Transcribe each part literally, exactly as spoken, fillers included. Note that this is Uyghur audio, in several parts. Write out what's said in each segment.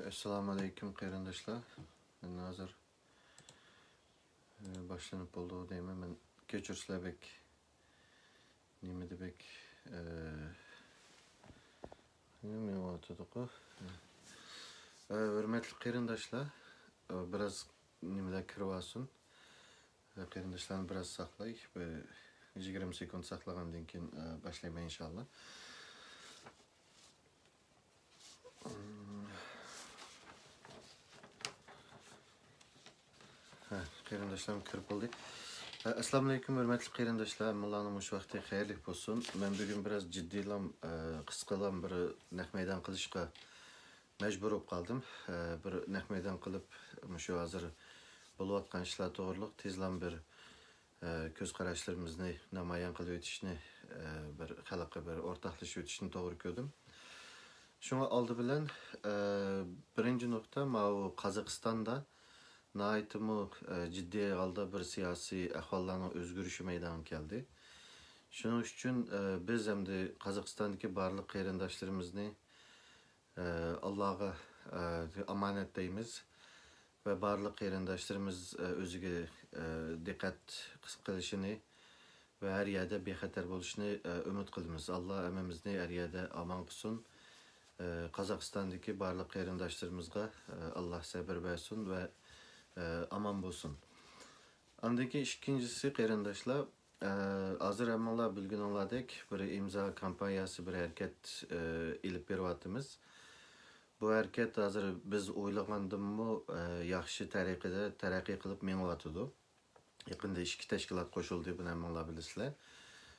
ئەسسالامۇ ئەلەيكۇم قېرىنداشلار. مەن ھازىر، ئە، باشلىنىپ بولدى دەيمەن. مەن كەچۈرسىلەر بەك نېمىدە بەك، ئە، نېمە بولۇۋاتىدىغۇ؟ ئە، ھۆرمەتلىك قېرىنداشلار، ئە، بىراز نېمىلەر كىرىۋالسۇن. ئە، قېرىنداشلارنى بىراز ساقلاي. بىر يىگىرمە سېكۇنت ساقلىغاندىن كېيىن، ئە، باشلايمەن ئىنشاللا. ھە، قېرىنداشلارمۇ كىرىپ بولدى. ھە، ئەسسالامۇئەلەيكۇم، ھۆرمەتلىك قېرىنداشلار، ھەممىڭلارنىڭ مۇشۇ ۋاقتى خەيرلىك بولسۇن. مەن بۈگۈن بىراز جىددىيلام، ئە، قىسقىلام بىر نەق مەيدان قىلىشقا مەجبۇر بولۇپ قالدىم. ئە، بىر نەق مەيدان قىلىپ، مۇشۇ ھازىر بولۇۋاتقان ئىشلار توغرۇلۇق تېزلام بىر ئە، كۆز قاراشلىرىمىزنى نامايان قىلىۋېتىشنى، ئە، بىر خەلققە بىر ئورتاقلىشىۋېتىشنى توغرا كۆردۈم. شۇڭا ئالدى بىلەن، ئە، بىرىنچى نۇقتا، ماۋۇ قازاقىستاندا ناھايىتىمۇ، ئە، جىددىي ھالدا بىر سىياسىي ئەھۋاللارنىڭ ئۆزگىرىشى مەيدانغا كەلدى. شۇنىڭ ئۈچۈن، ئە، بىز ئەمدى قازاقىستاندىكى بارلىق قېرىنداشلىرىمىزنى ئە، ئاللاغا، ئە، ئامانەت دەيمىز ۋە بارلىق قېرىنداشلىرىمىز، ئە، ئۆزىگە، ئە، دىققەت قىلىشىنى ۋە ھەر يەردە بىخەتەر بولۇشىنى، ئە، ئۈمىد قىلىمىز. ئاللا ھەممىمىزنى ھەر يەردە ئامان قىلسۇن. ئە، قازاقىستاندىكى بارلىق قېرىنداشلىرىمىزغا، ئە، ئاللا سەبىر بەرسۇن ۋە، ئە، ئامان بولسۇن. ئاندىن كېيىن ئىككىنچىسى، قېرىنداشلار، ئە، ھازىر ھەممىڭلار بىلگىنىڭلاردەك بىر ئىمزا كامپانىيەسى، بىر ھەرىكەت، ئە، ئېلىپ بېرىۋاتىمىز. بۇ ھەرىكەت ھازىر بىز ئويلىغاندىنمۇ، ئە، ياخشى تەرىقىدە تەرەققىي قىلىپ مېڭىۋاتىدۇ. يېقىندا ئىككى تەشكىلات قوشۇلدى، بۇنى ھەممىڭلار بىلىسىلەر.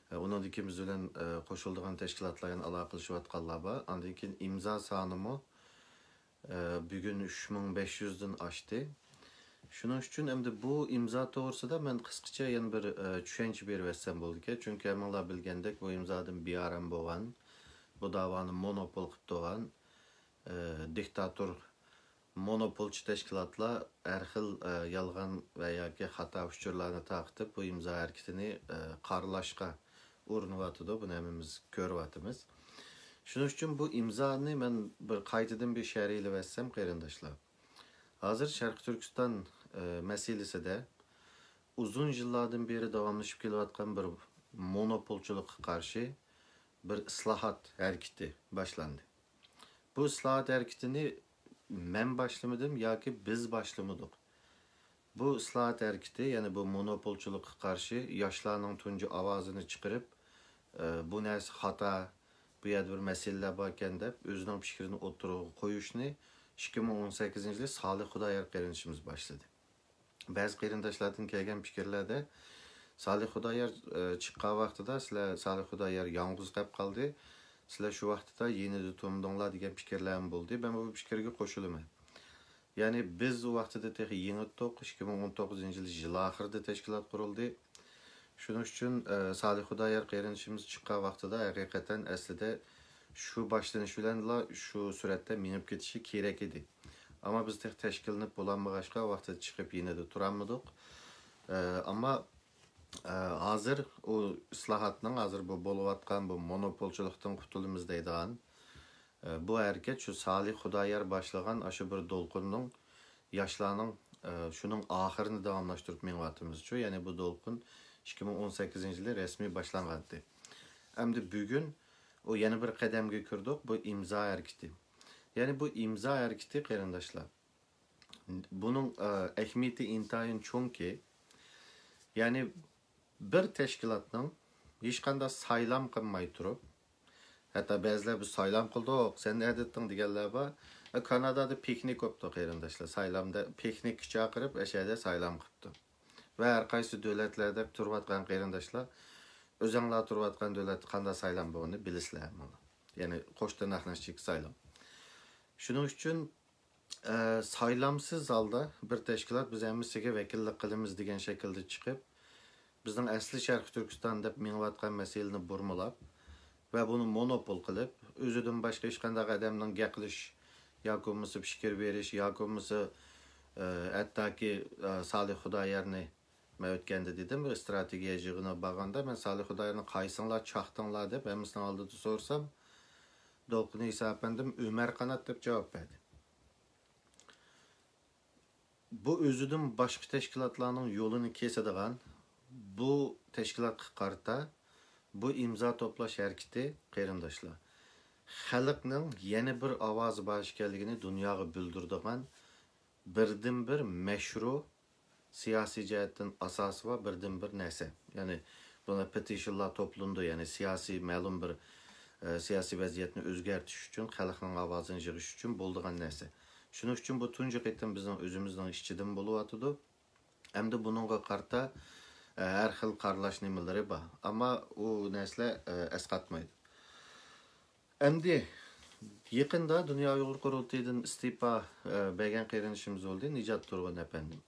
ئە، ئۇنىڭدىن كېيىن بىز بىلەن، ئە، قوشۇلىدىغان تەشكىلاتلار يەنە ئالاقىلىشىۋاتقانلار بار. ئاندىن كېيىن ئىمزا سانىمۇ ئە، بۈگۈن ئۈچ مىڭ بەش يۈزدىن ئاشتى. شۇنىڭ ئۈچۈن ئەمدى بۇ ئىمزا توغرىسىدا مەن قىسقىچە يەنە بىر، ئە، چۈشەنچە بېرىۋەتسەم بولىدىكەن. چۈنكى ھەممىڭلار بىلگەندەك، بۇ ئىمزادىن بىئارام بولغان، بۇ داۋانى مونوپول قىلىپ تۇرغان، ئە، دىكتاتور، مونوپولچى تەشكىلاتلار ھەر خىل، ئە، يالغان ۋە ياكى خاتا ئۇچۇرلارنى تارقىتىپ، بۇ ئىمزا ھەرىكىتىنى، ئە، قارىلاشقا ئۇرۇنۇۋاتىدۇ. بۇنى ھەممىمىز كۆرۈۋاتىمىز. شۇنىڭ ئۈچۈن بۇ ئىمزانى مەن بىر قايتىدىن بىر شەرھلىۋەتسەم، قېرىنداشلار. ھازىر شەرقىي تۈركىستان، ئە، مەسىلىسىدە ئۇزۇن يىللاردىن بېرى داۋاملىشىپ كېلىۋاتقان بىر مونوپولچىلىققا قارشى بىر ئىسلاھات ھەرىكىتى باشلاندى. بۇ ئىسلاھات ھەرىكىتىنى مەن باشلىمىدىم ياكى بىز باشلىمىدۇق. بۇ ئىسلاھات ھەرىكىتى، يەنى بۇ مونوپولچىلىققا قارشى ياشلارنىڭ تۇنجى ئاۋازىنى چىقىرىپ، ئە، بۇ نەرسە خاتا، بۇ يەردە بىر مەسىلىلەر باركەن دەپ ئۆزىنىڭ پىكرىنى ئوتتۇرىغا قويۇشنى ئىككى مىڭ ئون سەككىزىنچى يىلى سالىھ خۇدايار قېرىندىشىمىز باشلىدى. بەزى قېرىنداشلاردىن كەلگەن پىكىرلەردە، سالىھ خۇدايار، ئە، چىققان ۋاقتىدا سىلەر، سالىھ خۇدايار يالغۇز قېلىپ قالدى، سىلەر شۇ ۋاقتىدا يېنىدا تۇرمىدىڭلار دېگەن پىكىرلەرمۇ بولدى. مەن بۇ پىكىرگە قوشۇلىمەن. يەنى بىز ئۇ ۋاقتىدا تېخى يېڭىتتۇق، ئىككى مىڭ ئون توققۇزىنچى يىل، يىل ئاخىرىدا تەشكىلات قۇرۇلدى. شۇنىڭ ئۈچۈن، ئە، سالىھ خۇدايار قېرىندىشىمىز چىققان ۋاقتىدا ھەقىقەتەن ئەسلىدە شۇ باشلىنىش بىلەنلا شۇ سۈرئەتتە مېڭىپ كېتىشى كېرەك ئىدى. ئەمما بىز تېخى تەشكىللىنىپ بولالمىغاچقا، ۋاقتىدا چىقىپ يېنىدا تۇرالمىدۇق. ئە، ئەمما، ئە، ھازىر ئۇ ئىسلاھاتنىڭ، ھازىر بۇ بولۇۋاتقان بۇ مونوپولچىلىقتىن قۇتۇلىمىز دەيدىغان، ئە، بۇ ھەرىكەت شۇ سالىھ خۇدايار باشلىغان ئاشۇ بىر دولقۇننىڭ، ياشلارنىڭ، ئە، شۇنىڭ ئاخىرىنى داۋاملاشتۇرۇپ مېڭىۋاتىمىزچۇ. يەنى بۇ دولقۇن ئىككى مىڭ ئون سەككىزىنچى يىلى رەسمىي باشلانغانىدى. ئەمدى بۈگۈن ئۇ يەنە بىر قەدەمگە كىردۇق، بۇ ئىمزا ھەرىكىتى. يەنى بۇ ئىمزا ھەرىكىتى، قېرىنداشلار، بۇنىڭ، ئە، ئەھمىيىتى ئىنتايىن چوڭكى، يەنى بىر تەشكىلاتنىڭ ھېچقانداق سايلام قىلماي تۇرۇپ، ھەتتا بەزىلەر «بىز سايلام قىلدۇق، سەن نەدىتتىڭ؟» دېگەنلەر بار. ئە، كانادادا پىكنىك بوپتۇ، قېرىنداشلار. سايلامدا پىكنىككە چاقىرىپ، ئەشەدە سايلام قىپتۇ. ۋە ھەر قايسى دۆلەتلەردە تۇرۇۋاتقان قېرىنداشلار، ئۆزەڭلار تۇرۇۋاتقان دۆلەتتە قانداق سايلام بولغىنىنى بىلىسىلەر ھەممىڭلار. يەنى قوش تىرناقنىڭ ئىچىدىكى سايلام. شۇنىڭ ئۈچۈن، ئە، سايلامسىز ھالدا بىر تەشكىلات «بىز ھەممىسىگە ۋەكىللىك قىلىمىز» دېگەن شەكىلدە چىقىپ، بىزنىڭ ئەسلى شەرقىي تۈركىستان دەپ مېڭىۋاتقان مەسىلىنى بۇرمىلاپ ۋە بۇنى مونوپول قىلىپ، ئۆزىدىن باشقا ھېچقانداق ئادەمنىڭ گەپ قىلىش ياكى بولمىسا پىكىر بېرىش ياكى بولمىسا، ئە، ھەتتاكى، ئە، سالىھ خۇدايارنى، مەن ئۆتكەندە دېدىم، بىر ئىستراتېگىيە يىغىنىغا بارغاندا، مەن سالىھ خۇدايارنى «قايسىڭلار چاقتىڭلار؟» دەپ ھەممىسىنىڭ ئالدىدا سورىسام، دولقۇن ئىسا ئەپەندىم «ئۆمەر قانات» دەپ جاۋاب بەردى. بۇ ئۆزىدىن باشقا تەشكىلاتلارنىڭ يولىنى كېسىدىغان بۇ تەشكىلاتقا قارىتا بۇ ئىمزا توپلاش ھەرىكىتى، قېرىنداشلار، خەلقنىڭ يەنە بىر ئاۋازى بار ئىكەنلىكىنى دۇنياغا بىلدۈرىدىغان بىردىنبىر مەشرۇ، سىياسىي جەھەتتىن ئاساسى بار بىردىنبىر نەرسە. يەنى بۇنى پېتىشنلار توپلىنىدۇ، يەنى سىياسىي مەلۇم بىر، ئە، سىياسىي ۋەزىيەتنى ئۆزگەرتىش ئۈچۈن، خەلقنىڭ ئاۋازىنى يىغىش ئۈچۈن بولىدىغان نەرسە. شۇنىڭ ئۈچۈن بۇ تۇنجى قېتىم بىزنىڭ ئۆزىمىزنىڭ ئىچىدىن بولۇۋاتىدۇ. ئەمدى بۇنىڭغا قارىتا، ئە، ھەر خىل قارىلاش نېمىلىرى بار. ئەمما ئۇ نەرسىلەر، ئە، ئەسقاتمايدۇ. ئەمدى يېقىندا دۇنيا ئۇيغۇر قۇرۇلتىيىدىن ئىستېپا، ئە، بەرگەن قېرىندىشىمىز بولدى، نىجات تۇرغۇن ئەپەندىم.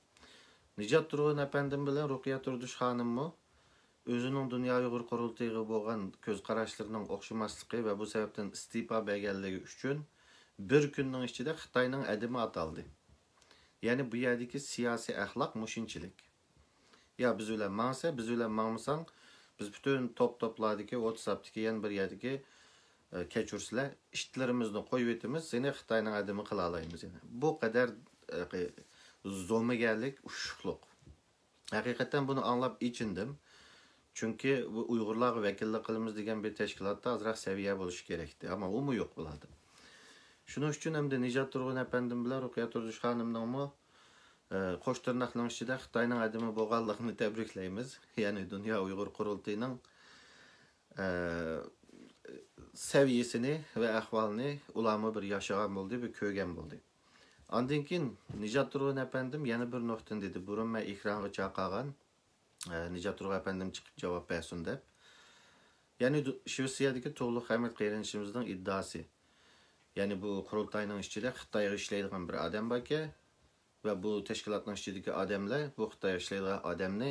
نىجات تۇرغۇن ئەپەندىم بىلەن رۇقىيە تۇردۇش خانىممۇ ئۆزىنىڭ دۇنيا ئۇيغۇر قۇرۇلتىيىغا بولغان كۆز قاراشلىرىنىڭ ئوخشىماسلىقى ۋە بۇ سەۋەبتىن ئىستېپا بەرگەنلىكى ئۈچۈن بىر كۈننىڭ ئىچىدە خىتاينىڭ ئەدىمى ئاتالدى. يەنى بۇ يەردىكى سىياسىي ئەخلاق مۇشۇنچىلىك. يا بىز بىلەن ماڭسا، بىز بىلەن ماڭمىساڭ، بىز پۈتۈن توپ-توپلاردىكى، ۋاتساپتىكى يەنە بىر يەردىكى، ئە، كەچۈرسىلەر، ئىتلىرىمىزنى قويۇۋېتىمىز، سېنى خىتاينىڭ ئادىمى قىلالايمىز يەنە. بۇ قەدەر، ئە، زومىگەرلىك، ئۇششۇقلۇق. ھەقىقەتەن بۇنى ئاڭلاپ ئېچىندىم. چۈنكى بۇ ئۇيغۇرلارغا ۋەكىللىك قىلىمىز دېگەن بىر تەشكىلاتتا ئازراق سەۋىيە بولۇشى كېرەكتى. ئەمما ئۇمۇ يوق بۇلاردا. شۇنىڭ ئۈچۈن ئەمدى نىجات تۇرغۇن ئەپەندىم بىلەن رۇقىيە تۇردۇش خانىمنىڭمۇ، ئە، قوش تىرناقنىڭ ئىچىدە خىتاينىڭ ئادىمى بولغانلىقىنى تەبرىكلەيمىز. يەنى دۇنيا ئۇيغۇر قۇرۇلتىيىنىڭ، ئە، سەۋىيەسىنى ۋە ئەھۋالىنى ئۇلارمۇ بىر ياشىغان بولدى، بىر كۆرگەن بولدى. ئاندىن كېيىن نىجات تۇرغۇن ئەپەندىم يەنە بىر نۇقتىنى دېدى. بۇرۇن مەن ئېكرانغا چاقىرغان، ئە، نىجات تۇرغۇن ئەپەندىم چىقىپ جاۋاب بەرسۇن دەپ. يەنى دۇ-، شىۋېتسىيەدىكى تۇغلۇق ئەمەت قېرىندىشىمىزنىڭ ئىددىئاسى. يەنى بۇ قۇرۇلتاينىڭ ئىچىدە خىتايغا ئىشلەيدىغان بىر ئادەم باركەن ۋە بۇ تەشكىلاتنىڭ ئىچىدىكى ئادەملەر بۇ خىتايغا ئىشلەيدىغان ئادەمنى،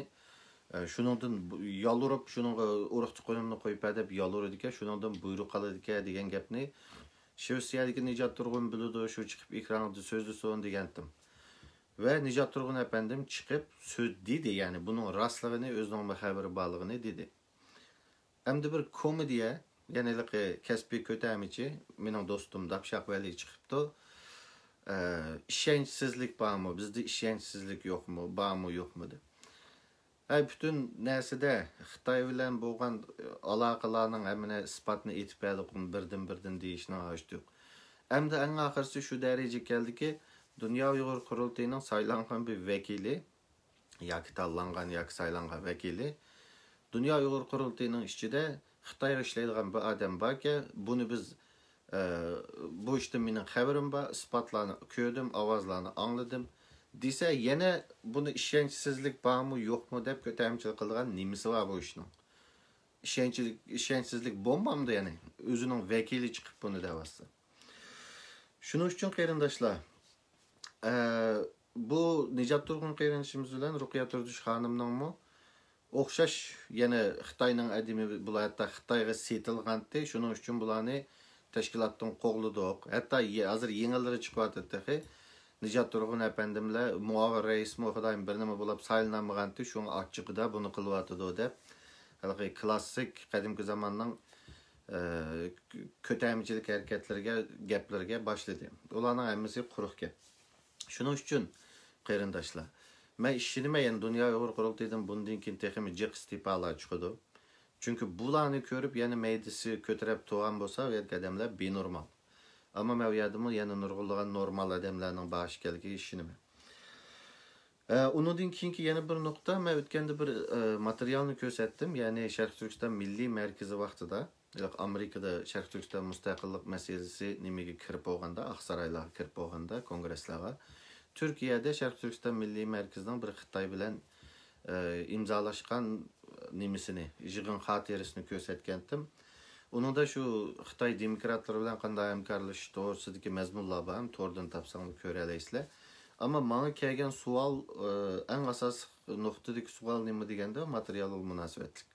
ئە، شۇنىڭدىن بۇ-، يالۋۇرۇپ، شۇنىڭغا ئۇرۇق-تۇغقىنىمنى قويۇپ بەر دەپ يالۋۇرىدىكەن، شۇنىڭدىن بۇيرۇق ئالىدىكەن دېگەن گەپنى شىۋېتسىيەدىكى نىجات تۇرغۇن بىلىدۇ، شۇ چىقىپ ئېكراندا سۆزلىسۇن دېگەنتىم. ۋە نىجات تۇرغۇن ئەپەندىم چىقىپ سۆز دېدى، يەنى بۇنىڭ راستلىقىنى، ئۆزىنىڭمۇ خەۋىرى بارلىقىنى دېدى. ئەمدى بىر كومېدىيە، يەنى ھېلىقى كەسپىي كۆتەرمىچى، مېنىڭ دوستۇم داپشاق ۋەلى چىقىپتۇ. ئە، ئىشەنچسىزلىك بارمۇ؟ بىزدە ئىشەنچسىزلىك يوقمۇ؟ بارمۇ، يوقمۇ دەپ. ھەي، پۈتۈن نەرسىدە خىتاي بىلەن بولغان ئالاقىلارنىڭ ھەممىنى ئىسپاتنى ئېيتىپ بەردۇق، بىردىن-بىردىن دېيىشنىڭ ھاجىتى يوق. ئەمدى ئەڭ ئاخىرسى شۇ دەرىجىگە كەلدىكى، دۇنيا ئۇيغۇر قۇرۇلتىيىنىڭ سايلانغان بىر ۋەكىلى، ياكى تاللانغان ياكى سايلانغان ۋەكىلى دۇنيا ئۇيغۇر قۇرۇلتىيىنىڭ ئىچىدە خىتايغا ئىشلەيدىغان بىر ئادەم باركەن، بۇنى بىز، ئە، بۇ ئىشتىن مېنىڭ خەۋىرىم بار، ئىسپاتلارنى كۆردۈم، ئاۋازلارنى ئاڭلىدىم دېسە، يەنە بۇنى ئىشەنچسىزلىك بارمۇ يوقمۇ دەپ كۆتەرمىچىلىك قىلىدىغان نېمىسى بار بۇ ئىشنىڭ؟ ئىشەنچلىك، ئىشەنچسىزلىك بولمامدۇ يەنى؟ ئۆزىنىڭ ۋەكىلى چىقىپ بۇنى دەۋاتسا. شۇنىڭ ئۈچۈن قېرىنداشلار، ئە، بۇ نىجات تۇرغۇن قېرىندىشىمىز بىلەن رۇقىيە تۇردۇش خانىمنىڭمۇ ئوخشاش، يەنە خىتاينىڭ ئادىمى، بۇلار ھەتتا خىتايغا سېتىلغانتى، شۇنىڭ ئۈچۈن بۇلارنى تەشكىلاتتىن قوغلىدۇق. ھەتتا يە-، ھازىر يېڭىلىرى چىقىۋاتىدۇ تېخى. نىجات تۇرغۇن ئەپەندىملەر مۇئاۋىن رەئىسمۇ خۇدايىم بىر نېمە بولاپ سايلىنالمىغانتى، شۇڭا ئاچچىقىدا بۇنى قىلىۋاتىدۇ دەپ، ھېلىقى كلاسسىك قەدىمكى زاماننىڭ، ئە، كۆتەرمىچىلىك ھەرىكەتلىرىگە، گەپلىرىگە باشلىدى. ئۇلارنىڭ ھەممىسى قۇرۇق گەپ. شۇنىڭ ئۈچۈن، قېرىنداشلار، مەن ئىشىنىمەن، يەنە دۇنيا ئۇيغۇر قۇرۇلتىيىدىن بۇندىن كېيىن تېخىمۇ جىق ئىستېپالار چىقىدۇ. چۈنكى بۇلارنى كۆرۈپ يەنە مەيدىسى كۆتۈرەپ تۇرغان بولسا، ئۇ يەردىكى ئادەملەر بىنورمال. ئەمما مەن ئۇ يەردىمۇ يەنە نۇرغۇنلىغان نورمال ئادەملەرنىڭ بار ئىكەنلىكىگە ئىشىنىمەن. ئە، ئۇنىڭدىن كېيىنكى يەنە بىر نۇقتا، مەن ئۆتكەندە بىر، ئە، ماتېرىيالنى كۆرسەتتىم، يەنى شەرقىي تۈركىستان مىللىي مەركىزى ۋاقتىدا، ھېلىقى ئامېرىكىدا شەرقىي تۈركىستان مۇستەقىللىق مەسىلىسى نېمىگە كىرىپ بولغاندا، ئاقسارايلارغا كىرىپ بولغاندا، كونگرېسلارغا، تۈركىيەدە شەرقىي تۈركىستان مىللىي مەركىزىنىڭ بىر خىتاي بىلەن، ئە، ئىمزالاشقان نېمىسىنى، يىغىن خاتىرىسىنى كۆرسەتكەنتىم. ئۇنىڭدا شۇ خىتاي دېموكراتلىرى بىلەن قانداق ھەمكارلىشىش توغرىسىدىكى مەزمۇنلار بار، توردىن تاپساڭلار كۆرەلەيسىلەر. ئەمما ماڭا كەلگەن سوئال، ئە، ئەڭ ئاساسلىق نۇقتىدىكى سوئال نېمە دېگەندە، ماتېرىيالغا مۇناسىۋەتلىك.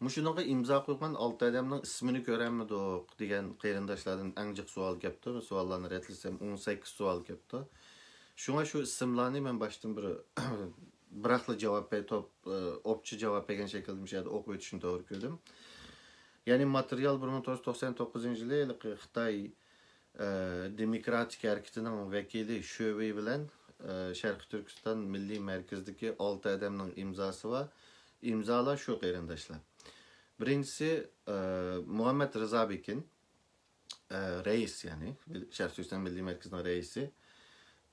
مۇشۇنىڭغا ئىمزا قويغان ئالتە ئادەمنىڭ ئىسمىنى كۆرەلمىدۇق دېگەن قېرىنداشلاردىن ئەڭ جىق سوئال كەپتۇ. سوئاللارنى رەتلىسەم، ئون سەككىز سوئال كەپتۇ. شۇڭا شۇ ئىسىملارنى مەن باشتىن بىر، بىراقلا جاۋاب بېرىپ، توپ، ئوپچە جاۋاب بەرگەن شەكىلدە مۇشۇ يەردە ئوقۇپ ئۆتۈشنى توغرا كۆردۈم. يەنى ماتېرىيال بىر مىڭ توققۇز يۈز توقسەن توققۇزىنچى يىلى ھېلىقى خىتاي، ئە، دېموكراتىك ھەرىكىتىنىڭ ۋەكىلى شۆۋېي بىلەن ئە، شەرقىي تۈركىستان مىللىي مەركىزىدىكى ئالتە ئادەمنىڭ ئىمزاسى بار. ئىمزالار شۇ، قېرىنداشلار. بىرىنچىسى، ئە، مۇھەممەد رىزا بېكىن، ئە، رەئىس، يەنى شەرقىي تۈركىستان مىللىي مەركىزىنىڭ رەئىسى.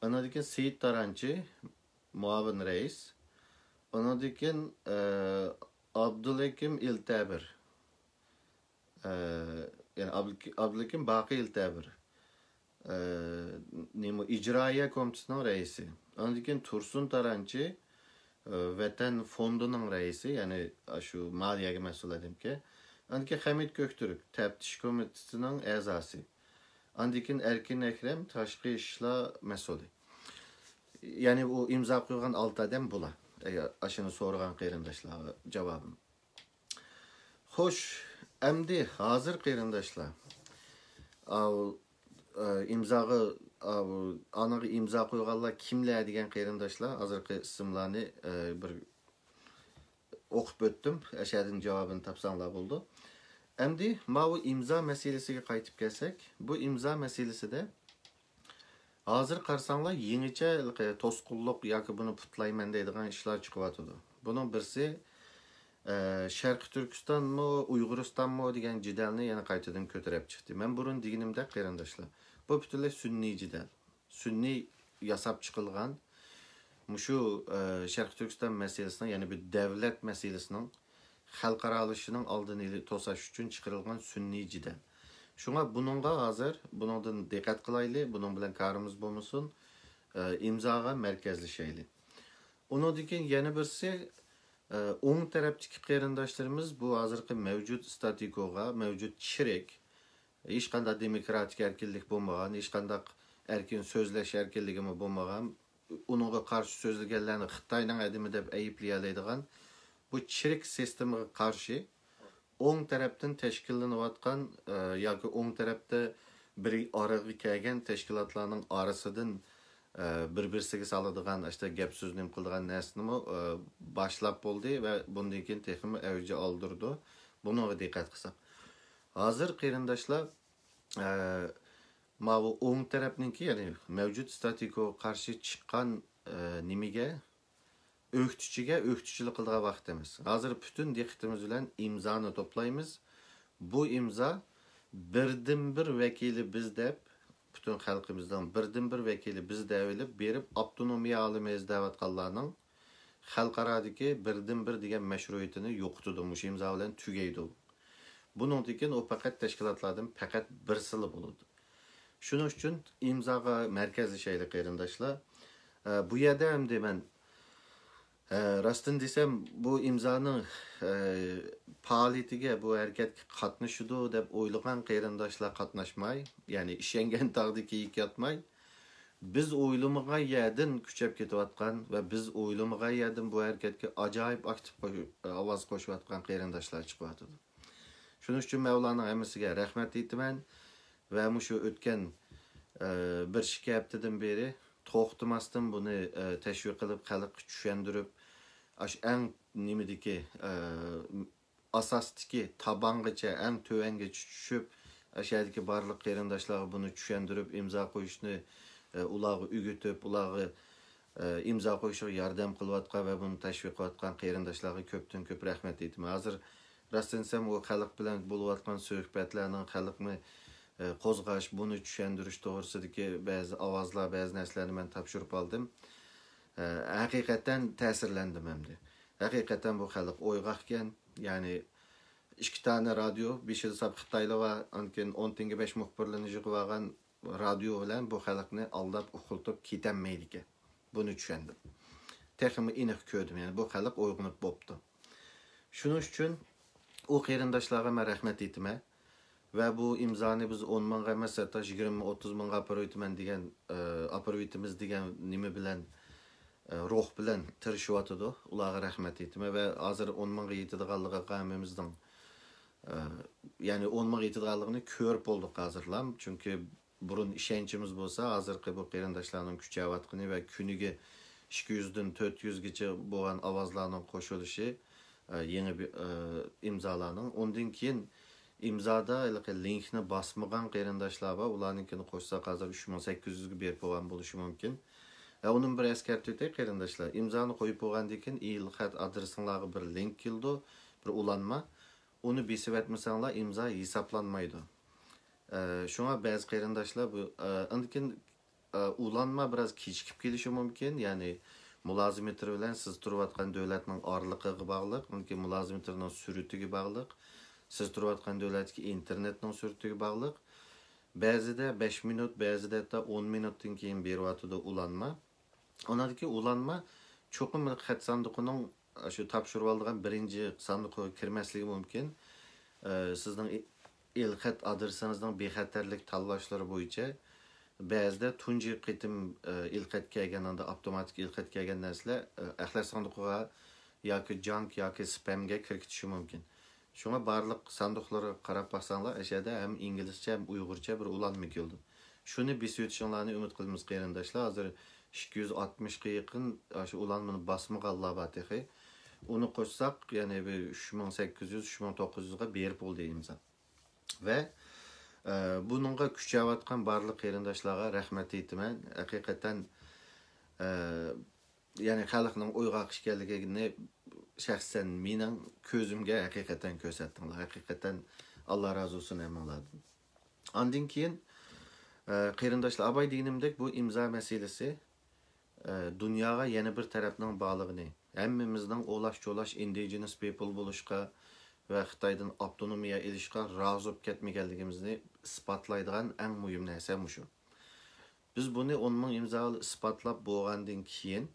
ئاندىن كېيىن سېيىت تارانچى، مۇئاۋىن رەئىس. ئاندىن كېيىن، ئە، ئابدۇلھېكىم ئىلتەبىر. ئە، يەنى ئابدۇلكى-، ئابدۇلھېكىم باقى ئىلتەبىر. ئە، نېمە، ئىجرائىيە كومىتېتىنىڭ رەئىسى. ئاندىن كېيىن تۇرسۇن تارانچى، ئە، ۋەتەن فوندىنىڭ رەئىسى، يەنى شۇ مالىيەگە مەسئۇل ئادەمكەن. ئاندىن كېيىن خەمىت كۆكتۈرك، تەپتىش كومىتېتىنىڭ ئەزاسى. ئاندىن كېيىن ئەركىن ئەكرەم، تاشقى ئىشلار مەسئۇلى. يەنى ئۇ ئىمزا قويغان ئالتە ئادەم بۇلار. ئەگەر ئاشۇنى سورىغان قېرىنداشلارغا جاۋابىم. خوش، ئەمدى ھازىر قېرىنداشلار، ئاۋۇ، ئە، ئىمزاغا، ئاۋۇ، ئانىغا ئىمزا قويغانلار كىملەر دېگەن قېرىنداشلار، ھازىرقى ئىسىملارنى، ئە، بىر ئوقۇپ ئۆتتۈم. ئەشەدىن جاۋابىنى تاپساڭلار بولىدۇ. ئەمدى ماۋۇ ئىمزا مەسىلىسىگە قايتىپ كەلسەك، بۇ ئىمزا مەسىلىسىدە ھازىر قارىساڭلار، يېڭىچە ھېلىقى توسقۇنلۇق ياكى بۇنى پۇتلايمەن دەيدىغان ئىشلار چىقىۋاتىدۇ. بۇنىڭ بىرسى، ئە، شەرقىي تۈركىستانمۇ، ئۇيغۇرىستانمۇ دېگەن جېدەلنى يەنە قايتىدىن كۆتۈرۈپ چىقتى. مەن بۇرۇن دېگىنىمدەك، قېرىنداشلار، بۇ پۈتۈنلەي سۈنئىي جېدەل. سۈنئىي ياساپ چىقىلغان مۇشۇ، ئە، شەرقىي تۈركىستان مەسىلىسىنىڭ، يەنى بىر دەۋلەت مەسىلىسىنىڭ خەلقئارالىشىشىنىڭ ئالدىنى ئېلى-، توساش ئۈچۈن چىقىرىلغان سۈنئىي جېدەل. شۇڭا بۇنىڭغا ھازىر، بۇنىڭدىن دىققەت قىلايلى، بۇنىڭ بىلەن كارىمىز بولمىسۇن، ئە، ئىمزاغا مەركەزلىشەيلى. ئۇنىڭدىن كېيىن يەنە بىرسى، ئە، ئوڭ تەرەپتىكى قېرىنداشلىرىمىز بۇ ھازىرقى مەۋجۇت ستاتىكوغا، مەۋجۇت چىرىك، ھېچقانداق دېموكراتىك ئەركىنلىك بولمىغان، ھېچقانداق ئەركىن سۆزلەش ئەركىنلىكىمۇ بولمىغان، ئۇنىڭغا قارشى سۆزلىگەنلەرنى خىتاينىڭ ئادىمى دەپ ئەيىبلىيەلەيدىغان بۇ چىرىك سىستېمىغا قارشى ئوڭ تەرەپتىن تەشكىللىنىۋاتقان، ئە، ياكى ئوڭ تەرەپتە بىر ئارىغا كەلگەن تەشكىلاتلارنىڭ ئارىسىدىن، ئە، بىر-بىرسىگە سالىدىغان، ئاشتا گەپ سۆز نېمە قىلىدىغان نەرسىنىمۇ، ئە، باشلاپ بولدى ۋە بۇندىن كېيىن تېخىمۇ ئەۋج ئالدۇرىدۇ. بۇنىڭغا دىققەت قىلساق. ھازىر قېرىنداشلار، ئە، ماۋۇ ئوڭ تەرەپنىڭكى، يەنى مەۋجۇت ستاتىكوغا قارشى چىققان، ئە، نېمىگە، ئۆكتىچىگە ئۆكتىچىلىك قىلىدىغان ۋاقىت ئەمەس. ھازىر پۈتۈن دىققىتىمىز بىلەن ئىمزانى توپلايمىز. بۇ ئىمزا بىردىنبىر ۋەكىلى بىز دەپ، پۈتۈن خەلقىمىزنىڭ بىردىنبىر ۋەكىلى بىز دەۋېلىپ، بېرىپ ئاپتونومىيە ئالىمىز دەۋاتقانلارنىڭ خەلقئارادىكى بىردىنبىر دېگەن مەشرۇئىيىتىنى يوقىتىدۇ، مۇشۇ ئىمزا بىلەن تۈگەيدۇ. بۇنىڭدىن كېيىن ئۇ پەقەت تەشكىلاتلاردىن پەقەت بىرسىلا بولىدۇ. شۇنىڭ ئۈچۈن ئىمزاغا مەركەزلىشەيلى، قېرىنداشلار. ئە، بۇ يەردە ئەمدى مەن، ئە، راستىنى دېسەم، بۇ ئىمزانىڭ، ئە، پائالىيىتىگە، بۇ ھەرىكەتكە قاتنىشىدۇ دەپ ئويلىغان قېرىنداشلار قاتناشماي، يەنى ئىشەنگەن تاغدا كېيىك ياتماي، بىز ئويلىمىغان يەردىن كۈچەپ كېتىۋاتقان ۋە بىز ئويلىمىغان يەردىن بۇ ھەرىكەتكە ئاجايىپ ئاكتىپ قوشۇ-، ئاۋاز قوشۇۋاتقان قېرىنداشلار چىقىۋاتىدۇ. شۇنىڭ ئۈچۈن مەن ئۇلارنىڭ ھەممىسىگە رەھمەت ئېيتىمەن ۋە مۇشۇ ئۆتكەن، ئە، بىر ئىككى ھەپتىدىن بېرى توختىماستىن بۇنى، ئە، تەشۋىق قىلىپ، خەلققە چۈشەندۈرۈپ، ئاشۇ ئەڭ نېمىدىكى، ئە، ئاساستىكى تابانغىچە، ئەڭ تۆۋەنگىچە چۈشۈپ، ئاشۇ يەردىكى بارلىق قېرىنداشلارغا بۇنى چۈشەندۈرۈپ، ئىمزا قويۇشنى، ئە، ئۇلارغا ئۆگىتىپ، ئۇلارغا ئىمزا قويۇشىغا ياردەم قىلىۋاتقان ۋە بۇنى تەشۋىق قىلىۋاتقان قېرىنداشلارغا كۆپتىن كۆپ رەھمەت ئېيتىمەن. ھازىر راستىنى دېسەم، ئۇ خەلق بىلەن بولۇۋاتقان سۆھبەتلەرنىڭ خەلقنى، ئە، قوزغاش، بۇنى چۈشەندۈرۈش توغرىسىدىكى بەزى ئاۋازلار، بەزى نەرسىلەرنى مەن تاپشۇرۇپ ئالدىم. ئە، ھەقىقەتەن تەسىرلەندىم ئەمدى. ھەقىقەتەن بۇ خەلق ئويغاقكەن. يەنى ئىككى دانە رادىيو، بېشىدا ساپ خىتايلار بار، ئاندىن كېيىن ئون تەڭگە بەش مۇخبىرلىرىنى يىغىۋالغان رادىيو بىلەن بۇ خەلقنى ئالداپ، ئۇخلىتىپ كېتەلمەيدىكەن. بۇنى چۈشەندىم. تېخىمۇ ئېنىق كۆردۈم، يەنى بۇ خەلق ئويغىنىپ بوپتۇ. شۇنىڭ ئۈچۈن ئۇ قېرىنداشلارغا مەن رەھمەت ئېيتىمەن. ۋە بۇ ئىمزانى بىز ئون مىڭغا ئەمەس، ھەتتا يىگىرمە، ئوتتۇز مىڭغا ئاپىرىۋېتىمەن دېگەن، ئە، ئاپىرىۋېتىمىز دېگەن نېمە بىلەن، ئە، روھ بىلەن تىرىشىۋاتىدۇ. ئۇلارغا رەھمەت ئېيتىمەن ۋە ھازىر ئون مىڭغا يېتىدىغانلىقىغا ھەممىمىزنىڭ، ئە، يەنى ئون مىڭغا يېتىدىغانلىقىنى كۆرۈپ بولدۇق ھازىرلا. چۈنكى بۇرۇن ئىشەنچىمىز بولسا، ھازىرقى بۇ قېرىنداشلارنىڭ كۈچەۋاتقىنى ۋە كۈنىگە ئىككى يۈزدىن تۆت يۈزگىچە بولغان ئاۋازلارنىڭ قوشۇلۇشى، ئە، يېڭى بىر، ئە، ئىمزالارنىڭ. ئۇندىن كېيىن ئىمزادا ھېلىقى لىنكنى باسمىغان قېرىنداشلار بار. ئۇلارنىڭكىنى قوشساق، ھازىر ئۈچ مىڭ سەككىز يۈزگە بېرىپ بولغان بولۇشى مۇمكىن. ھە، ئۇنىمۇ بىر ئەسكەرتىۋېتەي، قېرىنداشلار. ئىمزانى قويۇپ بولغاندىن كېيىن ئېلخەت ئادرېسىڭلارغا بىر لىنك كېلىدۇ، بىر ئۇلانما. ئۇنى بېسىۋەتمىسەڭلار، ئىمزا ھېسابلانمايدۇ. ئە، شۇڭا بەزى قېرىنداشلار بۇ، ئە، ئاندىن كېيىن، ئە، ئۇلانما بىراز كېچىكىپ كېلىشى مۇمكىن. يەنى مۇلازىمېتىر بىلەن سىز تۇرۇۋاتقان دۆلەتنىڭ ئارىلىقىغا باغلىق، ئاندىن كېيىن مۇلازىمېتىرنىڭ سۈرئىتىگە باغلىق، سىز تۇرۇۋاتقان دۆلەتتىكى ئىنتېرنېتنىڭ سۈرئىتىگە باغلىق. بەزىدە بەش مىنۇت، بەزىدە ھەتتا ئون مىنۇتتىن كېيىن بېرىۋاتىدۇ ئۇلانما. ئۇنىڭدىكى ئۇلانما چوقۇم بىر خەت ساندۇقىنىڭ شۇ تاپشۇرۇۋالىدىغان بىرىنچى ساندۇقىغا كىرمەسلىكى مۇمكىن. ئە، سىزنىڭ ئېلخەت ئادرېسىڭىزنىڭ بىخەتەرلىك تاللاشلىرى بويىچە بەزىدە تۇنجى قېتىم، ئە، ئېلخەت كەلگەن، ئاندا ئاپتوماتىك ئېلخەت كەلگەن نەرسىلەر، ئە، ئەخلەت ساندۇقىغا ياكى جانك ياكى سپەمگە كىرىكىتىشى مۇمكىن. شۇڭا بارلىق ساندۇقلارغا قاراپ باقساڭلار، ئەشەدە ھەم ئىنگلىزچە ھەم ئۇيغۇرچە بىر ئۇلانما كېلىدۇ. شۇنى بېسىۋېتىشىڭلارنى ئۈمىد قىلىمىز، قېرىنداشلار. ھازىر ئىككى يۈز ئاتمىشقا يېقىن شۇ ئۇلانمىنى باسمىغانلار بار تېخى. ئۇنى قوشساق، يەنى بىر ئۈچ مىڭ سەككىز يۈز، ئۈچ مىڭ توققۇز يۈزگە بېرىپ بولدى ئىمزا. ۋە، ئە، بۇنىڭغا كۈچەۋاتقان بارلىق قېرىنداشلارغا رەھمەت ئېيتىمەن. ھەقىقەتەن، ئە، يەنى خەلقنىڭ ئويغاق ئىكەنلىكىنى شەخسەن مېنىڭ كۆزۈمگە ھەقىقەتەن كۆرسەتتىڭلار. ھەقىقەتەن ئاللا رازى بولسۇن ھەممىڭلاردىن. ئاندىن كېيىن، ئە، قېرىنداشلار، ئاۋاي دېگىنىمدەك بۇ ئىمزا مەسىلىسى، ئە، دۇنياغا يەنە بىر تەرەپنىڭ بارلىقىنى، ھەممىمىزنىڭ ئولاش-چولاش ئىندىجېنس پىپل بولۇشقا ۋە خىتايدىن ئاپتونومىيە ئېلىشقا رازى بولۇپ كەتمىگەنلىكىمىزنى ئىسپاتلايدىغان ئەڭ مۇھىم نەرسە مۇشۇ. بىز بۇنى ئون مىڭ ئىمزا ئىسپاتلاپ بولغاندىن كېيىن،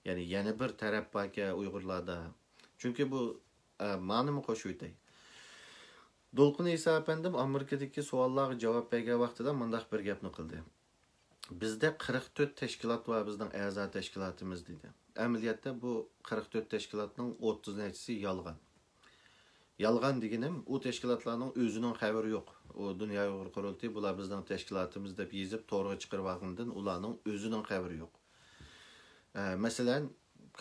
يەنى يەنە بىر تەرەپ باركەن ئۇيغۇرلاردا. چۈنكى بۇ، ئە، مانىمۇ قوشۇۋېتەي. دولقۇن ئىسا ئەپەندىم ئامېرىكىدىكى سوئاللارغا جاۋاب بەرگەن ۋاقتىدا مۇنداق بىر گەپنى قىلدى. بىزدە قىرىق تۆت تەشكىلات بار، بىزنىڭ ئەزا تەشكىلاتىمىز، دېدى. ئەمەلىيەتتە بۇ قىرىق تۆت تەشكىلاتنىڭ ئوتتۇز نەچچىسى يالغان. يالغان دېگىنىم، ئۇ تەشكىلاتلارنىڭ ئۆزىنىڭ خەۋىرى يوق. ئۇ دۇنيا ئۇيغۇر قۇرۇلتىيى، بۇلار بىزنىڭ تەشكىلاتىمىز دەپ يېزىپ تورغا چىقىرىۋالغىنىدىن ئۇلارنىڭ ئۆزىنىڭ خەۋىرى يوق. ئە، مەسىلەن،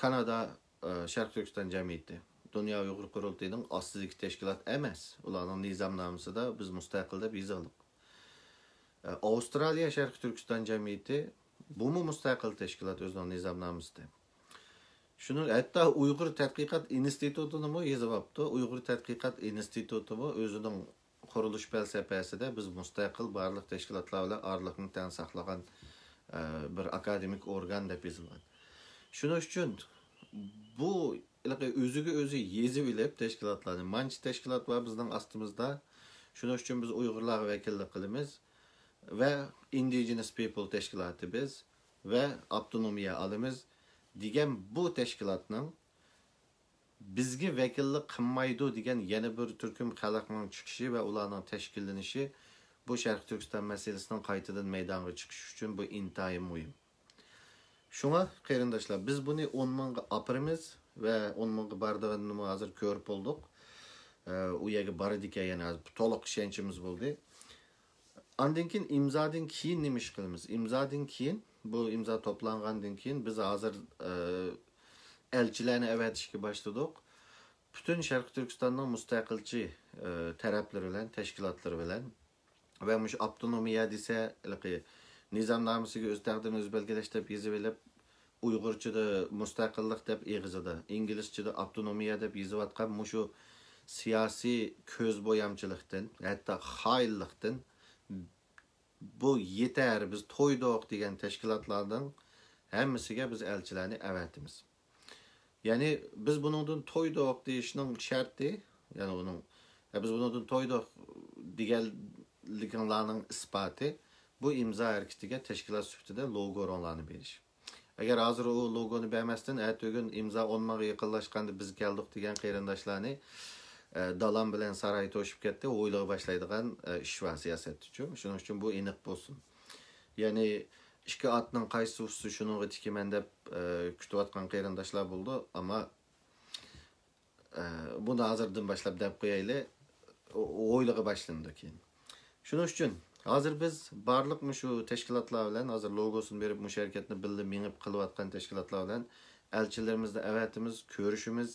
كانادا، ئە، شەرقىي تۈركىستان جەمئىيىتى دۇنيا ئۇيغۇر قۇرۇلتىيىنىڭ ئاستىدىكى تەشكىلات ئەمەس. ئۇلارنىڭ نىزامنامىسىدا بىز مۇستەقىل دەپ يېزىلدۇق. ئە، ئاۋسترالىيە شەرقىي تۈركىستان جەمئىيىتى بۇمۇ مۇستەقىل تەشكىلات ئۆزىنىڭ نىزامنامىسىدا. شۇنىڭ ھەتتا ئۇيغۇر تەتقىقات ئىنستىتۇتىنىمۇ يېزىۋاپتۇ. ئۇيغۇر تەتقىقات ئىنستىتۇتىمۇ ئۆزىنىڭ قۇرۇلۇش پەلسەپەسىدە بىز مۇستەقىل بارلىق تەشكىلاتلار بىلەن ئارىلىقنى تەڭ ساقلىغان، ئە، بىر ئاكادېمىك ئورگان دەپ يېزىلغان. شۇنىڭ ئۈچۈن بۇ ھېلىقى ئۆزىگە ئۆزى يېزىۋېلىپ تەشكىلاتلارنى، مانچە تەشكىلات بار بىزنىڭ ئاستىمىزدا، شۇنىڭ ئۈچۈن بىز ئۇيغۇرلارغا ۋەكىللىك قىلىمىز ۋە ئىندىجېنس پىپل تەشكىلاتى بىز ۋە ئاپتونومىيە ئالىمىز دېگەن بۇ تەشكىلاتنىڭ بىزگە ۋەكىللىك قىلمايدۇ دېگەن يەنە بىر تۈركۈم خەلقنىڭ چىقىشى ۋە ئۇلارنىڭ تەشكىللىنىشى بۇ شەرقىي تۈركىستان مەسىلىسىنىڭ قايتىدىن مەيدانغا چىقىشى ئۈچۈن بۇ ئىنتايىن مۇھىم. شۇڭا، قېرىنداشلار، بىز بۇنى ئون مىڭغا ئاپىرىمىز ۋە ئون مىڭغا بارىدىغىنىنىمۇ ھازىر كۆرۈپ بولدۇق. ئە، ئۇ يەرگە بارىدىكەن، يەنە ھازىر تولۇق ئىشەنچىمىز بولدى. ئاندىن كېيىن ئىمزادىن كېيىن نېمە ئىش قىلىمىز؟ ئىمزادىن كېيىن، بۇ ئىمزا توپلانغاندىن كېيىن بىز ھازىر، ئە، ئەلچىلەرنى ئەۋەتىشكە باشلىدۇق. پۈتۈن شەرقىي تۈركىستاننىڭ مۇستەقىلچى، ئە، تەرەپلىرى بىلەن، تەشكىلاتلىرى بىلەن ۋە مۇشۇ ئاپتونومىيە دېسە، ھېلىقى نىزامنامىسىگە ئۆز تەقدىرىنى ئۆزى بەلگىلەش دەپ يېزىۋېلىپ، ئۇيغۇرچىدا مۇستەقىللىق دەپ ئېغىزىدا، ئىنگلىزچىدا ئاپتونومىيە دەپ يېزىۋاتقان مۇشۇ سىياسىي كۆز بويامچىلىقتىن، ھەتتا خائىنلىقتىن، بۇ يېتەر، بىز تويدۇق دېگەن تەشكىلاتلارنىڭ ھەممىسىگە بىز ئەلچىلەرنى ئەۋەتىمىز. يەنى بىز بۇنىڭدىن تويدۇق دېيىشنىڭ شەرتى، يەنى ئۇنىڭ، «ھە، بىز بۇنىڭدىن تويدۇق» دېگەنلىكىڭلارنىڭ ئىسپاتى بۇ ئىمزا ھەرىكىتىگە تەشكىلات سۈپىتىدە لوگولىرىڭلارنى بېرىش. ئەگەر ھازىر ئۇ لوگونى بەرمەستىن، ئەتىگۈن ئىمزا ئون مىڭغا يېقىنلاشقاندا بىز كەلدۇق دېگەن قېرىنداشلارنى، ئە، دالان بىلەن ساراي توشۇپ كەتتى، ھويلىغا باشلايدىغان، ئە، ئىش بار سىياسەتتىچۇ. شۇنىڭ ئۈچۈن بۇ ئېنىق بولسۇن. يەنى ئىككى ئاتنىڭ قايسىسى ئۇسسا شۇنىڭغا تىكىمەن دەپ، ئە، كۈتۈۋاتقان قېرىنداشلار بولىدۇ. ئەمما ئە، بۇنى ھازىردىن باشلاپ دەپ قويايلى. ئو-، ھويلىغا باشلىنىدۇ كېيىن. شۇنىڭ ئۈچۈن ھازىر بىز بارلىق مۇشۇ تەشكىلاتلار بىلەن، ھازىر لوگوسىنى بېرىپ، مۇشۇ ھەرىكەتنى بىللە مېڭىپ قىلىۋاتقان تەشكىلاتلار بىلەن ئەلچىلىرىمىزنى ئەۋەتىمىز، كۆرۈشىمىز،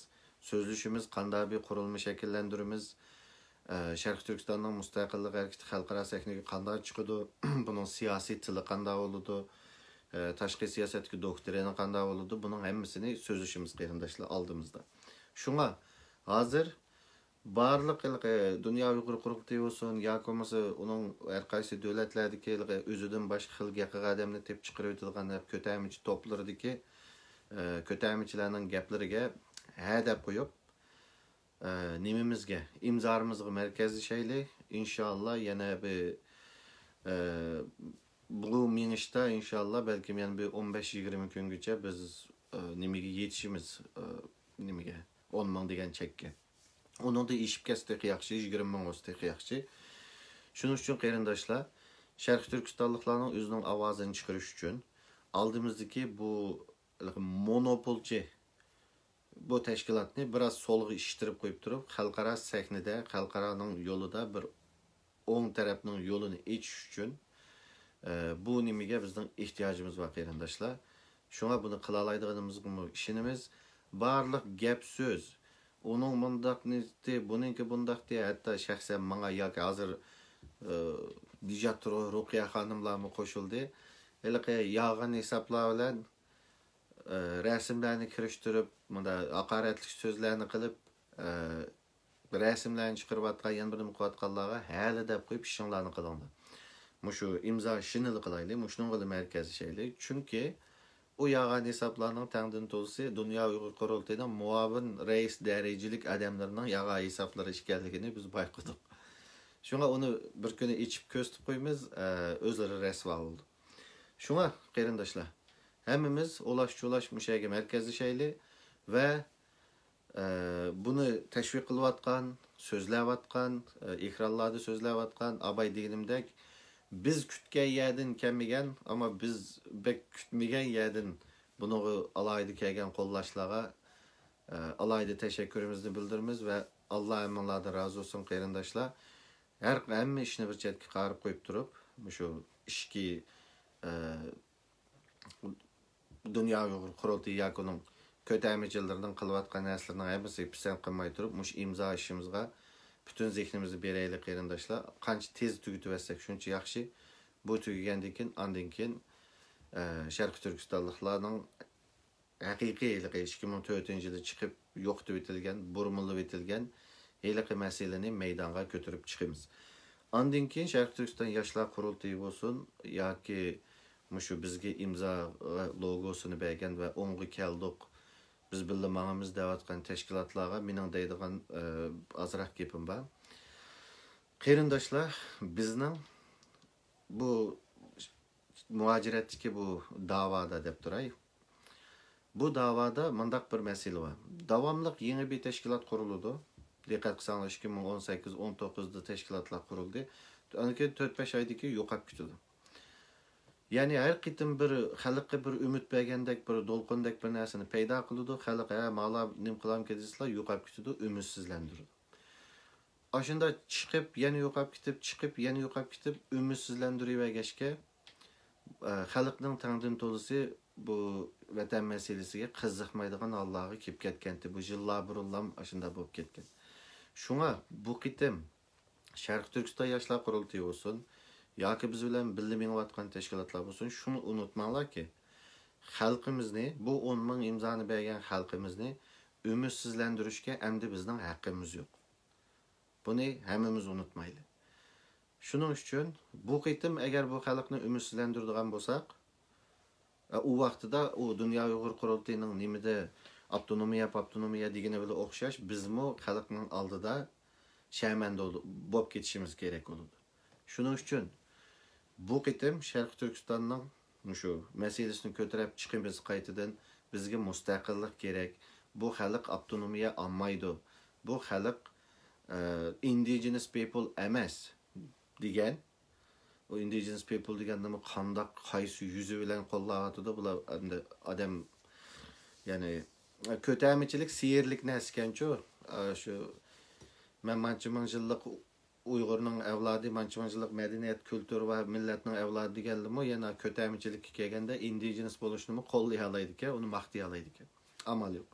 سۆزلىشىمىز، قانداق بىر قۇرۇلما شەكىللەندۈرىمىز، ئە، شەرقىي تۈركىستاننىڭ مۇستەقىللىق ھەرىكىتى خەلقئارا سەھنىگە قانداق چىقىدۇ، بۇنىڭ سىياسىي تىلى قانداق بولىدۇ، ئە، تاشقى سىياسەتتىكى دوكترىنا قانداق بولىدۇ، بۇنىڭ ھەممىسىنى سۆزلىشىمىز قېرىنداشلار ئالدىمىزدا. شۇڭا ھازىر بارلىق ھېلىقى دۇنيا ئۇيغۇر قۇرۇلتىيى بولسۇن ياكى بولمىسا ئۇنىڭ ھەر قايسى دۆلەتلەردىكى ھېلىقى ئۆزىدىن باشقا خىل گەپ قىلغان ئادەمنى تېپىپ چىقىرىۋېتىدىغان كۆتەرمىچى توپلىرىدىكى، ئە، كۆتەرمىچىلەرنىڭ گەپلىرىگە ھە دەپ قويۇپ، ئە، نېمىمىزگە، ئىمزالىرىمىزغا مەركەزلىشەيلى. ئىنشاللا يەنە بىر، ئە، بۇ مېڭىشتا ئىنشاللا بەلكىم يەنە بىر ئون بەش يىگىرمە كۈنگىچە بىز، ئە، نېمىگە يېتىشىمىز، ئە، نېمىگە، ئون مىڭ دېگەن چەككە. ئۇنىڭدىن ئېشىپ كەتسە تېخى ياخشى، يىگىرمە مىڭ بولسا تېخى ياخشى. شۇنىڭ ئۈچۈن قېرىنداشلار، شەرقىي تۈركىستانلىقلارنىڭ ئۆزىنىڭ ئاۋازىنى چىقىرىش ئۈچۈن ئالدىمىزدىكى بۇ مونوپولچى بۇ تەشكىلاتنى بىراز سولغا ئىشتىرىپ قويۇپ تۇرۇپ، خەلقئارا سەھنىدە، خەلقئارانىڭ يولىدا بىر ئوڭ تەرەپنىڭ يولىنى ئېچىش ئۈچۈن، ئە، بۇ نېمىگە بىزنىڭ ئېھتىياجىمىز بار، قېرىنداشلار. شۇڭا بۇنى قىلالايدىغىنىمىزغىمۇ ئىشىنىمىز. بارلىق گەپ سۆز، ئۇنىڭ مۇنداق نېتى، بۇنىڭكى بۇنداقتى، ھەتتا شەخسەن ماڭا ياكى ھازىر، ئە، نىجات تۇرغۇن، رۇقىيە خانىملارمۇ قوشۇلدى. ھېلىقى يالغان ھېسابلار بىلەن، ئە، رەسىملەرنى كىرىشتۈرۈپ، مۇنداق ھاقارەتلىك سۆزلەرنى قىلىپ، ئە، رەسىملەرنى چىقىرىۋاتقان، يەنە بىر نېمە قىلىۋاتقانلارغا ھەلە دەپ قويۇپ ئىشىڭلارنى قىلىڭلار. مۇشۇ ئىمزا ئىشىنىلا قىلايلى، مۇشۇنىڭغىلا مەركەزلىشەيلى. چۈنكى ئۇ يالغان ھېسابلارنىڭ تەڭدىن تولىسى دۇنيا ئۇيغۇر قۇرۇلتىيىنىڭ مۇئاۋىن رەئىس دەرىجىلىك ئادەملىرىنىڭ يالغان ھېسابلىرى ئىكەنلىكىنى بىز بايقىدۇق. شۇڭا ئۇنى بىر كۈنى ئېچىپ كۆرسىتىپ قويىمىز، ئە، ئۆزلىرى رەسۋا بولىدۇ. شۇڭا قېرىنداشلار، ھەممىمىز ئۇلاش-چۇلاش مۇشۇ يەرگە مەركەزلىشەيلى ۋە، ئە، بۇنى تەشۋىق قىلىۋاتقان، سۆزلەۋاتقان، ئە، ئېكرانلاردا سۆزلەۋاتقان، ئاباي دېگىنىمدەك، بىز كۈتكەن يەردىن كەلمىگەن، ئەمما بىز بەك كۈتمىگەن يەردىن بۇنىڭغا ئالاھىدە كەلگەن قوللاشلارغا، ئە، ئالاھىدە تەشەككۈرىمىزنى بىلدۈرىمىز ۋە ئاللا ھەممىڭلاردىن رازى بولسۇن، قېرىنداشلار. ھەر، ھەممە ئىشنى بىر چەتكە قايرىپ قويۇپ تۇرۇپ، مۇشۇ ئىچكى، ئە، دۇنيا ئۇيغۇر قۇرۇلتىيى ياكى ئۇنىڭ كۆتەرمىچىلىرىنىڭ قىلىۋاتقان نەرسىلىرىنىڭ ھەممىسىگە پىسەنت قىلماي تۇرۇپ، مۇشۇ ئىمزا ئىشىمىزغا پۈتۈن زېھنىمىزنى بېرەيلى، قېرىنداشلار. قانچە تېز تۈگىتىۋەتسەك، شۇنچە ياخشى. بۇ تۈگىگەندىن كېيىن، ئاندىن كېيىن، ئە، شەرقىي تۈركىستانلىقلارنىڭ ھەقىقىي ھېلىقى ئىككى مىڭ تۆتىنچى يىلى چىقىپ يوقىتىۋېتىلگەن، بۇرمىلىۋېتىلگەن ھېلىقى مەسىلىنى مەيدانغا كۆتۈرۈپ چىقىمىز. ئاندىن كېيىن شەرقىي تۈركىستان ياشلار قۇرۇلتىيى بولسۇن ياكى مۇشۇ بىزگە ئىمزا لوگوسىنى بەرگەن ۋە ئوڭغا كەلدۇق، بىز بىللە ماڭىمىز دەۋاتقان تەشكىلاتلارغا مېنىڭ دەيدىغان، ئە، ئازراق گېپىم بار. قېرىنداشلار، بىزنىڭ بۇ مۇھاجىرەتتىكى بۇ داۋادا دەپ تۇراي. بۇ داۋادا مۇنداق بىر مەسىلە بار. داۋاملىق يېڭى بىر تەشكىلات قۇرۇلىدۇ. دىققەت قىلساڭلار، ئىككى مىڭ ئون سەككىز، ئون توققۇزدا تەشكىلاتلار قۇرۇلدى. ئاندىن كېيىن تۆت-بەش ئايدىن كېيىن يوقاپ كېتىدۇ. يەنى ھەر قېتىم بىر خەلققە بىر ئۈمىد بەرگەندەك، بىر دولقۇندەك بىر نەرسىنى پەيدا قىلىدۇ. خەلق، ھە، مالا نېمە قىلامىكىن دېسىلا، يوقاپ كېتىدۇ، ئۈمىدسىزلەندۈرىدۇ. ئاشۇنداق چىقىپ، يەنە يوقاپ كېتىپ، چىقىپ، يەنە يوقاپ كېتىپ، ئۈمىدسىزلەندۈرۈۋەرگەچكە، ئە، خەلقنىڭ تەڭدىن تولىسى بۇ ۋەتەن مەسىلىسىگە قىزىقمايدىغان ھاللارغا كېلىپ كەتكەنتى. بۇ يىللار بۇرۇنلام ئاشۇنداق بولۇپ كەتكەن. شۇڭا بۇ قېتىم شەرقىي تۈركىستان ياشلار قۇرۇلتىيى بولسۇن ياكى بىز بىلەن بىللە مېڭىۋاتقان تەشكىلاتلار بولسۇن، شۇنى ئۇنتۇماڭلاركى، خەلقىمىزنى، بۇ ئون مىڭ ئىمزانى بەرگەن خەلقىمىزنى ئۈمىدسىزلەندۈرۈشكە ئەمدى بىزنىڭ ھەققىمىز يوق. بۇنى ھەممىمىز ئۇنتۇمايلى. شۇنىڭ ئۈچۈن بۇ قېتىم ئەگەر بۇ خەلقنى ئۈمىدسىزلەندۈرىدىغان بولساق، ئە، ئۇ ۋاقتىدا ئۇ دۇنيا ئۇيغۇر قۇرۇلتىيىنىڭ نېمىدە ئاپتونومىيە، پاپتونومىيە دېگىنى بىلەن ئوخشاش، بىزمۇ خەلقنىڭ ئالدىدا شەرمەندە بول-، بولۇپ كېتىشىمىز كېرەك بولىدۇ. شۇنىڭ ئۈچۈن بۇ قېتىم شەرقىي تۈركىستاننىڭ مۇشۇ مەسىلىسىنى كۆتۈرۈپ چىقىمىز قايتىدىن، بىزگە مۇستەقىللىق كېرەك، بۇ خەلق ئاپتونومىيە ئالمايدۇ، بۇ خەلق، ئە، indigenous people ئەمەس دېگەن. ئۇ indigenous people دېگەننىمۇ قانداق، قايسى يۈزى بىلەن قوللاۋاتىدۇ بۇلار؟ ئەمدى ئادەم، يەنى، كۆتەرمىچىلىك سېھىرلىك نەرسىكەنچۇ. ئا، شۇ مەن مانچە مىڭ يىللىق ئۇيغۇرنىڭ ئەۋلادى، مانچە مىڭ يىللىق مەدەنىيەت، كۈلتۈر ۋە مىللەتنىڭ ئەۋلادى دېگەنلىمۇ يەنە كۆتەرمىچىلىككە كەلگەندە indigenous بولۇشنىمۇ قوللىيالايدىكەن، ئۇنى ماختىيالايدىكەن. ئامال يوق.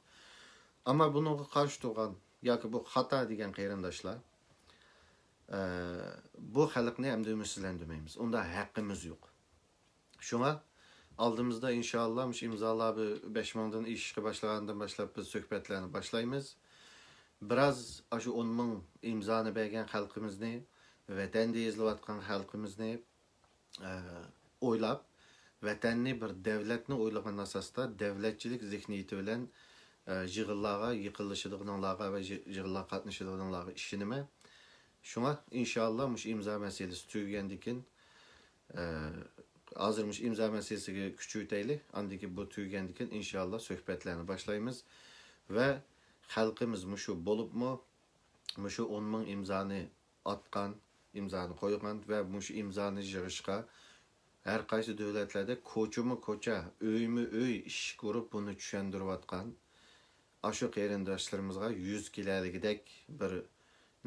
ئەمما بۇنىڭغا قارشى تۇرغان ياكى بۇ خاتا دېگەن قېرىنداشلار، ئە، بۇ خەلقنى ئەمدى ئۈمىدسىزلەندۈرمەيمىز. ئۇنداق ھەققىمىز يوق. شۇڭا ئالدىمىزدا ئىنشاللا مۇشۇ ئىمزالار بىر بەش مىڭدىن ئېشىشقا باشلىغاندىن باشلاپ بىز سۆھبەتلەرنى باشلايمىز. بىراز ئاشۇ ئون مىڭ ئىمزانى بەرگەن خەلقىمىزنى، ۋەتەندە يېزىلىۋاتقان خەلقىمىزنى، ئە، ئويلاپ، ۋەتەننى بىر دەۋلەتنى ئويلىغان ئاساستا دەۋلەتچىلىك زېھنىيىتى بىلەن، ئە، يىغىنلارغا يېقىنلىشىدىغىنىڭلارغا ۋە يىغىنلارغا قاتنىشىدىغىنىڭلارغا ئىشىنىمەن. شۇڭا ئىنشاللا مۇشۇ ئىمزا مەسىلىسى تۈگىگەندىن كېيىن، ئە، ھازىر مۇشۇ ئىمزا مەسىلىسىگە كۈچىيىتەيلى. ئاندىن كېيىن بۇ تۈگىگەندىن كېيىن ئىنشاللا سۆھبەتلەرنى باشلايمىز. ۋە خەلقىمىز مۇشۇ بولۇپمۇ، مۇشۇ ئون مىڭ ئىمزانى ئاتقان، ئىمزانى قويغان ۋە مۇشۇ ئىمزانى يىغىشقا ھەر قايسى دۆلەتلەردە كوچىمۇ كوچا، ئۆيمۇ ئۆي ئىشىك ئۇرۇپ بۇنى چۈشەندۈرۈۋاتقان ئاشۇ قېرىنداشلىرىمىزغا يۈز كېلەلىگۈدەك بىر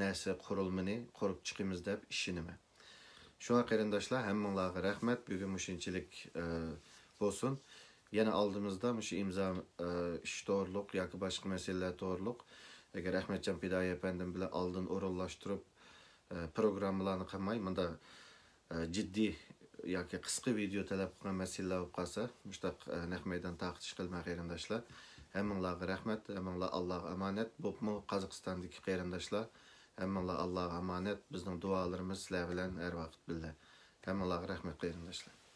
نەرسە قۇرۇلمىنى قۇرۇپ چىقىمىز دەپ ئىشىنىمەن. شۇڭا قېرىنداشلار، ھەممىڭلارغا رەھمەت. بۈگۈن مۇشۇنچىلىك، ئە، بولسۇن. يەنە ئالدىمىزدا مۇشۇ ئىمزا، ئە، ئىش توغرۇلۇق ياكى باشقا مەسىلىلەر توغرۇلۇق، ئەگەر ئەخمەتجان پىدائىي ئەپەندىم بىلەن ئالدىن ئورۇنلاشتۇرۇپ، ئە، پروگراممىلارنى قىلماي، مۇنداق، ئە، جىددىي ياكى قىسقا ۋىدېئو تەلەپ قىلغان مەسىلىلەر بولۇپ قالسا، مۇشۇنداق، ئە، نەق مەيدان تارقىتىش قىلماي قېرىنداشلار. ھەممىڭلارغا رەھمەت، ھەممىڭلار ئاللاغا ئامانەت، بولۇپمۇ قازاقىستاندىكى قېرىنداشلار، ھەممىڭلار ئاللاغا ئامانەت، بىزنىڭ دۇئالىرىمىز سىلەر بىلەن ھەر ۋاقىت بىللە. ھەممىڭلارغا رەھمەت قېرىنداشلار.